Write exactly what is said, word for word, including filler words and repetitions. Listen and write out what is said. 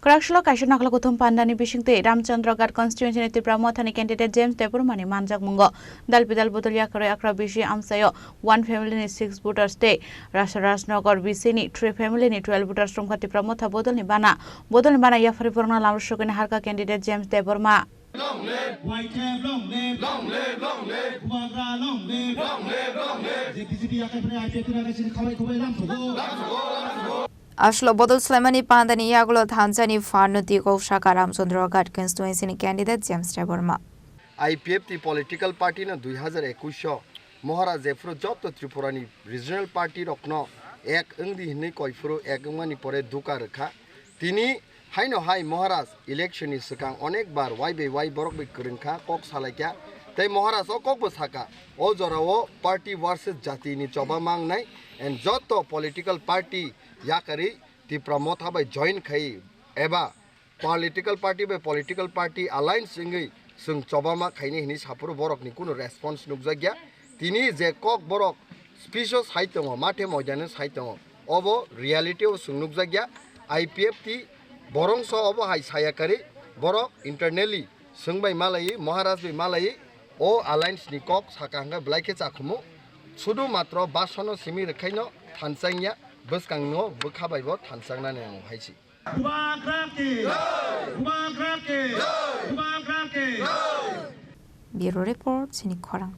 Kwraksalo kaisa nakhla kuthum pandani bisingtwi Ramchandra Ghat constituency ni Tipra Motha ni candidate James Debbarma ni manjakmungo dal bidal bodol yakarwi akra bisi amchaio one family ni six voters tei Rasa Rajnagar B C ni three family ni twelve voters romkha Tipra Motha bodol ni bana. Bodol ni bana yaphari borokno lamrwsogwi naharkha candidate James Debbarma. Long live! Y T F, long live! Long live, long live! Bubagra, long live! Long live, long live! Je B J P yakai phai, I P F ni raga sini khabai khubai lam thugo. Lam thugo, lam thugo. Aslo bodol swlaimani pandani yagulo thansa ni phan no tiko saka Ramchandra Ghat constituency ni candidate James Debbarma. I P F T political party no dui hazar ekush o Maharaj jephuru joto Tripura ni regional party rokno ek wngdi hinwi koiphuru ek wngmani pore duka rwkha. Tini haino hai Maharaj election ni swkang onek bar wai bai wai borok bai kwrwngkha, kok salaikha. Tei Maharaj o kokbo saka, o jorao party versus jati ni choba mangnai and joto political party yakarwi Tipra Motha bai join khai eba political party bai political party alliance wngwi chwng chobama khaini hinwi saphuru borokni kunu response nukjakya. Tini je kok borok speech o sai tongo, mathe moidano sai tongo, obo reality o chwng nukjakya. I P F T borongso obo hai saya kari, borok internally chwng bai malaiwi, Maharaj bai malaiwi, o alliance ni kok saka hwnkhe belai khe chakhumu. Sudu matro basono simi rwkhaino thansa wngya, bwskangno bwkha baibo thansa wngnani nango hai si. Bubagra ki! Bubagra ki! Bubagra ki! Bubagra ki! Bureau Report, Chini Khorang.